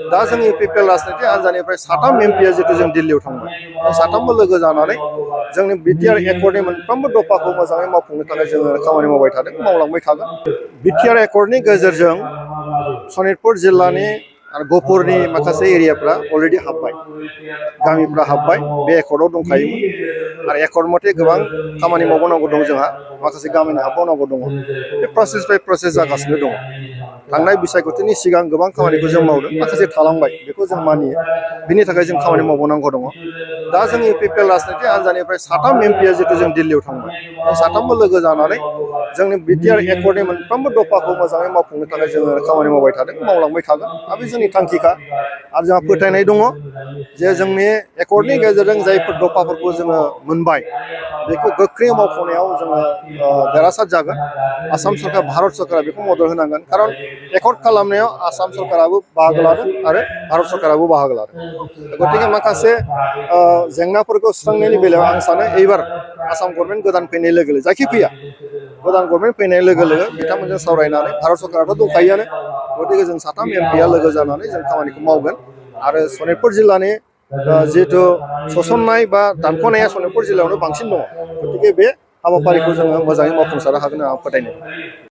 दा जों इउपिपिएल राजनिति हान्जानिफ्राय साथाम एमपिआ जितु जों दिल्लीयाव थांबाय साथामबो लोगो जानानै जोंनि बिटिआर एकर्डनि मोनफ्रोमबो दफाखौ मोजाङै मावफुंनो थाखाय जोङो खामानि मावबाय थादों मावलांबाय थागोन बिटिआर एकर्डनि गेजेरजों सनितपुर जिल्लानि आरो गहपुरनि माखासे एरियाफ्रा अलरेडि हाबबाय गामिफ्रा हाबबाय बे एकर्डआव दंखायोमोन आरो एकर्ड मथे गोबां खामानि मावबावनांगौ दं जोंहा माखासे गामिनि हाबबावनांगौ दङ बे प्रसेस बाय प्रसेस जागासिनो दङ थांनाय बिसायख'थिनि सिगां गोबां खामानिखौ जों मावदों माखासे थालांबाय बेखौ जों मानियो बिनि थाखाय जों खामानि मावबावनांगौ दङ दा जों इउपिपिएल राजनिति हान्जानिफ्राय साथाम एमपिआ जितु जों दिल्लीयाव थांबाय साथामबो लोगो जानानै जोंनि बिटिआर एकर्डनि मोनफ्रोमबो दफाखौ मोजाङै मावफुंनो थाखाय जोङो खामानि मावबाय थादों मावलांबाय थागोन आरो बे जोंनि थांखिखा आरो जोंहा फोथायनाय दङ जे जोंनि एकर्डनि गेजेरजों जायफोर दफाफोरखौ जोङो मोनबाय बेखौ गोख्रै मावफुंनायाव जोङो देरहासार जागोन आसाम सरकार भारत सरकारा बेखौ मदद होनांगोन खारन एकर्ड खालामनायाव आसाम सरकाराबो बाहागो लादों आरो भारत सरकाराबो बाहागो लादों गतिके माखासे जेंनाफोरखौ सुस्रांनायनि बेलायाव आं सानो एबार आसाम गभर्नमेन्ट गोदान फैनाय लोगो लोगो जायखि फैया गोदान गभर्नमेन्ट फैनाय लोगो लोगो बिथांमोनजों सावरायनानै भारत सरकाराथ' दंखायोआनो गतिके जों साथाम एमपिआ लोगो जानानै जों खामानिखौ मावगोन आरो सनितपुर जिल्लानि जिहेतु सोसननाय बा दानख'नाया सनितपुर जिल्लायावनो बांसिन दङ गतिके बे हाबाफारिखौ जोङो मोजाङै मावफुंसारनो हागोन होनना आं फोथायनाय